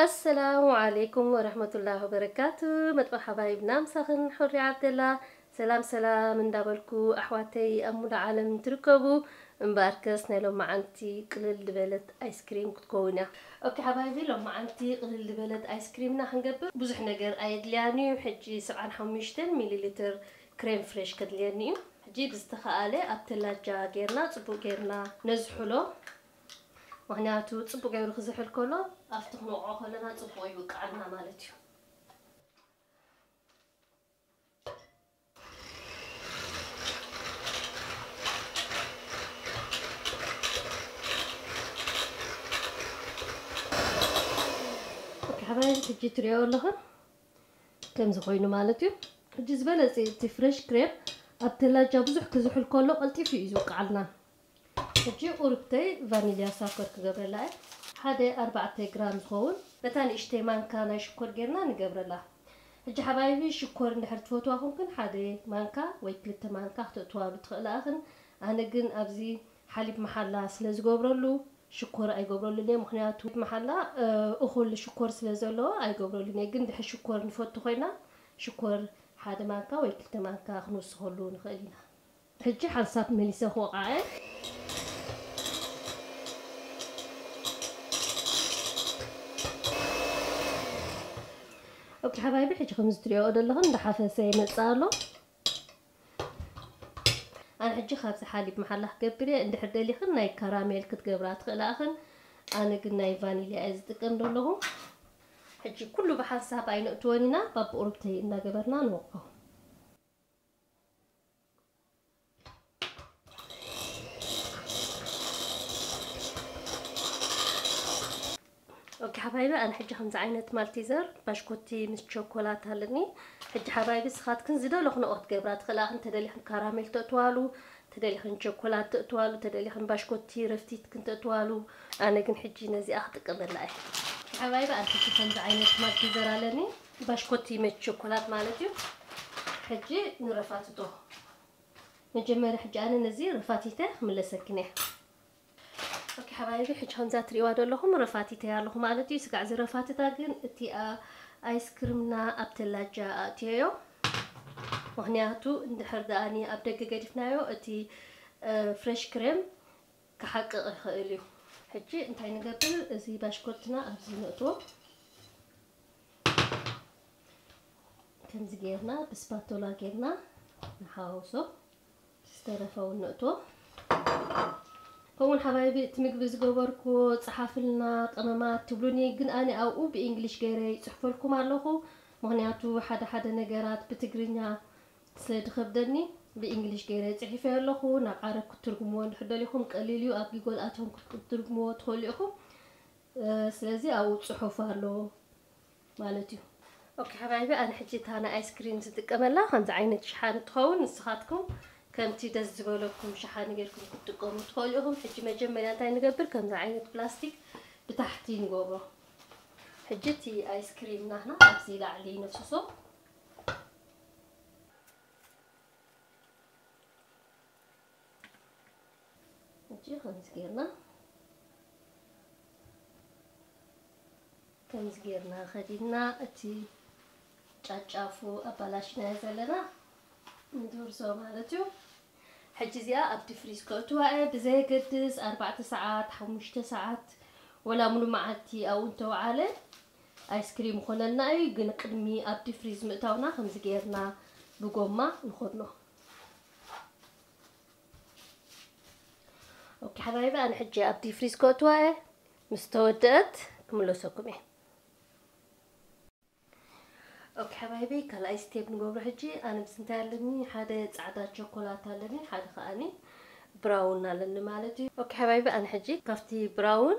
ኣሰላሙ ዓለይኩም ወረሕመቱላሂ ወበረካቱ። መጥበኽ ሓባይብና ምሳኽን ሑሪ ዓብደላ። ሰላም ሰላም እንዳበልኩ፣ ኣሕዋተይ ኣብ ሙሉእ ዓለም እንትርከቡ፣ እምበኣርከስ ናይ ሎማዓንቲ ቅልል ዝበለት ኣይስክሪም ክትከውን እያ። ኦኬ ሓባይቢ፣ ሎማዓንቲ ቅልል ዝበለት ኣይስክሪምና ክንገብር ብዙሕ ነገር ኣየድልያን እዩ። ሕጂ ሰብዓን ሓሙሽተን ሚሊ ሊትር ክሬም ፍሬሽ ከድልየኒ እዩ። ሕጂ ብዝተኸኣለ ኣብ ተላጃ ጌርና፣ ጽቡቕ ጌርና ነዝሕሎ። ምኽንያቱ ጽቡቕ ገይሩ ክዝሕል ከሎ፣ ኣብቲ ክንወቕዖ ከለና ጽቡቕ ይውቅዓልና ማለት እዩ። ኦኬ ሓባይቢ፣ ሕጂ ትሪኦ ኣለኹም ከምዚ ኮይኑ ማለት እዩ። ሕጂ ዝበለጸ እቲ ፍሬሽ ክሬም ኣብ ተላጃ ብዙሕ ክዝሕል ከሎ ቀልጢፉ እዩ ዝውቅዓልና። ሕጂ ቁርብተይ ቫኒልያ ሳኮር ክገብረላ እየ። ሓደ ኣርባዕተ ግራም ዝኸውን በታ ንእሽተይ ማንካ ናይ ሽኮር ጌርና ንገብረላ። ሕጂ ሓባይቢ ሽኮር እንድሕር ትፈትዋ ኮንክን ሓደ ማንካ ወይ ክልተ ማንካ ክተእትዋሉ ትኽእላ ኢኽን። ኣነ ግን ኣብዚ ሓሊብ መሓላ ስለ ዝገብረሉ ሽኮር ኣይገብረሉን እየ። ምኽንያቱ መሓላ፣ እ፣ እኹል ሽኮር ስለ ዘለዎ ኣይገብረሉን እየ። ግን ድሕር ሽኮር ንፈቱ ኮይና ሽኮር ሓደ ማንካ ወይ ክልተ ማንካ ክንውስኸሉ ንኽእል ኢና። ሕጂ ሓንሳብ መሊሰ ክወቕዓ እየ። ኦኬ ሓባይቢ፣ ሕጂ ከምዚ ትሪኦ ዘለኹም እንዳሓፈሰ ይመጽእ ኣሎ። ኣነ ሕጂ ካብዚ ሓሊብ መሓላ ክገብር እየ። እንድሕር ደሊኽን ናይ ካራሜል ክትገብራ ትኽእላ ኢኽን። ኣነ ግን ናይ ቫኒልያ እየ ዝጥቀም ዘለኹ። ሕጂ ኩሉ ብሓንሳብ ኣይነእትዎን ኢና፣ ባብቁርብተይ እናገበርና ንወቕዖ። ኦኬ ሓባይቢ፣ ኣነ ሕጂ ከምዚ ዓይነት ማልቲዘር ባሽኮቲ ምስ ቸኮላት ኣለኒ። ሕጂ ሓባይቢ፣ ንስኻትክን ዝደለኽንኦ ክትገብራ ትኽእላ። እንተደሊኽን ካራሜል ተእትዋሉ፣ ተደሊኽን ቸኮላት ተእትዋሉ፣ ተደሊኽን ባሽኮቲ ረፍቲትክን ተእትዋሉ። ኣነ ግን ሕጂ ነዚኣ ክጥቀመላ እየ። ሓባይቢ፣ ኣነ ሕጂ ከምዚ ዓይነት ማልቲዘር ኣለኒ፣ ባሽኮቲ ምስ ቸኮላት ማለት እዩ። ሕጂ ንረፋትቶ። መጀመርያ ሕጂ ኣነ ነዚ ረፋቲተ ክምለሰክን እየ። ኦኬ ሓባይቢ፣ ሕጂ ከምዛ ትሪእዋ ዘለኹም ረፋቲተ ኣለኹ ማለት እዩ። ስጋዕ ዝረፋትታ ግን እቲ፣ አ፣ ኣይስክሪምና ኣብ ተላጃ ኣእትየዮ። ምኽንያቱ እንድሕር ደኣኒ ኣብ ደገ ገዲፍናዮ እቲ፣ እ፣ ፍሬሽ ክሬም ክሓቅቕ ይኽእል እዩ። ሕጂ እንታይ ንገብር? እዚ ባሽኮትና ኣብዚ ነእትዎ። ከምዚ ጌርና ብስፓቶላ ጌርና ንሓዋውሶ። ዝተረፈ እውን ነእትዎ። ከምኡውን ሓባይቢ፣ እቲ ምግቢ ዝገበርኩዎ ጸሓፍልና ቀመማት ትብሉኒ፣ ግን ኣነ ኣብኡ ብእንግሊሽ ገይረ ይጽሕፈልኩም ኣለኹ። ምኽንያቱ ሓደ ሓደ ነገራት ብትግርኛ ስለ ዝኸብደኒ ብእንግሊሽ ገይረ ጽሒፈዮ ኣለኹ። ናብ ዓረብ ክትትርጉምዎ እንድሕር ደሊኹም ቀሊል እዩ። ኣብ ጊጎል ኣትዮም ክትትርጉምዎ ትኽእሉ ኢኹም። እ፣ ስለዚ ኣብኡ ጽሑፍ ኣሎ ማለት እዩ። ኦኬ ሓባይቢ፣ ኣነ ሕጂ እታ ናይ ኣይስክሪም ዝጥቀመላ ከምዚ ዓይነት ሸሓኒ ትኸውን። ንስኻትኩም ከምቲ ደስ ዝበለኩም ሸሓኒ ጌርኩም ክትጥቀሙ ትኽእሉ ኢኹም። ሕጂ መጀመርያ እንታይ ንገብር? ከምዚ ዓይነት ፕላስቲክ ብታሕቲ ንገብሮ። ሕጂ እቲ ኣይስክሪም ናህና ኣብዚ ላዕሊ ነፍስሶ። ሕጂ ከምዚ ጌርና፣ ከምዚ ጌርና ከዲንና እቲ ጫጫፉ ኣባላሽናዮ ዘለና ንድርዞ ማለት እዩ። ሕጂ እዚኣ ኣብ ዲፍሪዝ ከእትዋ እየ፣ ብዘየገድስ ኣርባዕተ ሰዓት፣ ሓሙሽተ ሰዓት፣ ወላ ሙሉ መዓልቲ ኣብኡ እንተወዓለ ኣይስክሪም ይኾነልና እዩ። ግን ቅድሚ ኣብ ዲፍሪዝ ምእታውና ከምዚ ጌርና ብጎማ ንኾድኖ። ኦኬ ሓባይቢ፣ ኣነ ሕጂ ኣብ ዲፍሪዝ ከእትዋ እየ። ምስ ተወደአት ክምለሰኩም እየ። ኦኬ ሓባይቢ፣ ካልኣይ ስቴፕ ንገብሮ ሕጂ። ኣነ ምስ እንታይ ኣለኒ? ሓደ ጻዕዳ ቸኮላት ኣለኒ፣ ሓደ ከኣኒ ብራውን ኣለኒ ማለት እዩ። ኦኬ ሓባይቢ፣ ኣነ ሕጂ ካብቲ ብራውን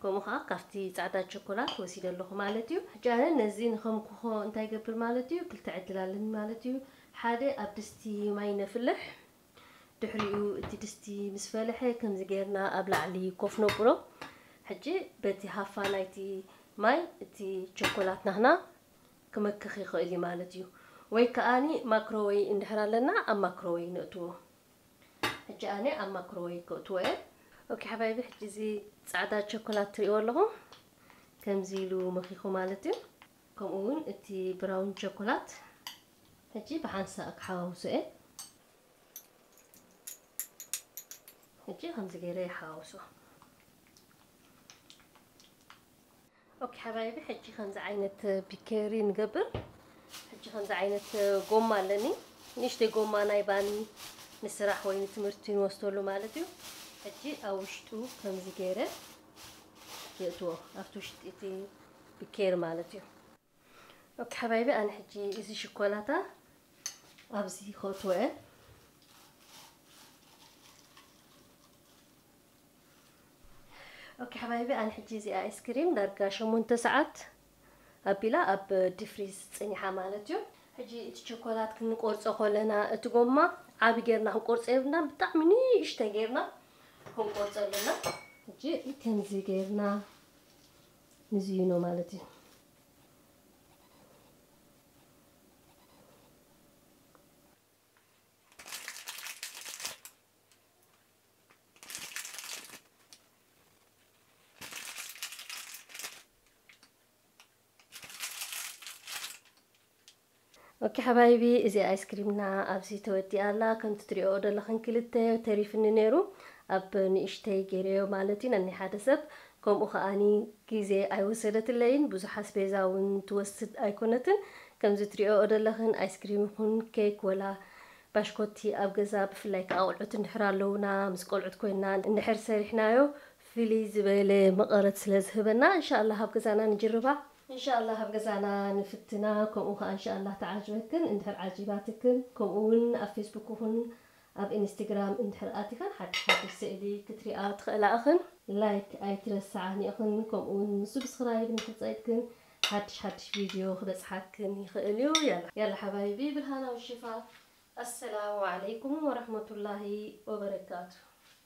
ከምኡ ኸዓ ካብቲ ጻዕዳ ቸኮላት ወሲደ ኣለኹ ማለት እዩ። ሕጂ ኣነ ነዚ ንኸምኩኾ እንታይ ይገብር ማለት እዩ? ክልተ ዕድል ኣለኒ ማለት እዩ። ሓደ ኣብ ድስቲ ማይ ነፍልሕ፣ ድሕሪኡ እቲ ድስቲ ምስ ፈለሐ ከምዚ ጌርና ኣብ ላዕሊ ኮፍ ነብሎ። ሕጂ በቲ ሃፋ ናይቲ ማይ እቲ ቸኮላት ናህና ክመክኽ ይኽእል እዩ ማለት እዩ። ወይ ከኣኒ ማክሮወይ እንድሕር ኣለና ኣብ ማክሮወይ ነእትዎ። ሕጂ ኣነ ኣብ ማክሮወይ ከእትዎ እየ። ኦኬ ሓባይቢ፣ ሕጂ እዚ ጻዕዳ ቸኮላት ትሪእዎ ኣለኹም። ከምዚ ኢሉ መኺኹ ማለት እዩ። ከምኡ እውን እቲ ብራውን ቸኮላት ሕጂ ብሓንሳእ ክሓዋውሶ እየ። ሕጂ ከምዚ ገይረ ይሓዋውሶ። ኦኬ ሓባይቢ፣ ሕጂ ከምዚ ዓይነት ቢኬሪ ንገብር። ሕጂ ከምዚ ዓይነት ጎማ ኣለኒ፣ ንእሽተይ ጎማ ናይ ባኒ፣ ንስራሕ ወይ ንትምህርቲ ንወስደሉ ማለት እዩ። ሕጂ ኣብ ውሽጡ ከምዚ ገይረ የእትዎ፣ ኣብቲ ውሽጢ እቲ ቢኬሪ ማለት እዩ። ኦኬ ሓባይቢ፣ ኣነ ሕጂ እዚ ሽኮላታ ኣብዚ ከእትዎ እየ። ኦኬ ሓባይቢ፣ ኣነ ሕጂ እዚኣ ኣይስክሪም ዳርጋ ሸሞንተ ሰዓት ኣቢላ ኣብ ዲፍሪዝ ጽኒሓ ማለት እዩ። ሕጂ እቲ ቸኮላት ክንቆርጾ ከለና እቲ ጎማ ዓቢ ጌርና ክንቆርጾ የብልና፣ ብጣዕሚ ንእሽተ ጌርና ክንቆርጾ ኣለና። ሕጂ ከምዚ ጌርና ንዝይኖ ማለት እዩ። ኦኬ ሓባይቢ፣ እዚ ኣይስክሪምና ኣብዚ ተወዲኣ ኣላ። ከምቲ ትሪኦ ዘለኽን ክልተ ተሪፍኒ ነይሩ፣ ኣብ ንእሽተይ ገይረዮ ማለት እዩ፣ ነናይ ሓደ ሰብ። ከምኡ ከኣኒ ግዜ ኣይወሰደትለይን፣ ብዙሕ ኣስቤዛ እውን ትወስድ ኣይኮነትን። ከምዚ ትሪኦ ዘለኽን ኣይስክሪም ይኹን ኬክ ወላ ባሽኮቲ ኣብ ገዛ፣ ብፍላይ ከዓ ቆልዑት እንድሕር ኣለውና፣ ምስ ቆልዑት ኮይና እንድሕር ሰሪሕናዮ ፍልይ ዝበለ መቐረት ስለ ዝህበና፣ እንሻኣላህ ኣብ ገዛና ንጅርባ። እንሻኣላህ ኣብ ገዛና ንፍትና፣ ከምኡ ከዓ እንሻኣላህ ተዓጅበክን። እንድሕር ዓጂባትክን፣ ከምኡ እውን ኣብ ፌስቡክ ይኹን ኣብ ኢንስታግራም እንድሕር ኣቲኽን ሓድሽ ሓድሽ ስእሊ ክትሪኣ ትኽእላ እኽን። ላይክ ኣይትረስዓኒ እኽን፣ ከምኡ እውን ሱብስክራይብ እንድሕር ጸይጥክን ሓድሽ ሓድሽ ቪድዮ ክበጽሓክን ይኽእል እዩ። ያላ፣ ያላ ሓባይቢ፣ ብርሃናዊ ሽፋ። ኣሰላሙ ዓለይኩም ወረሕመቱላሂ ወበረካቱ።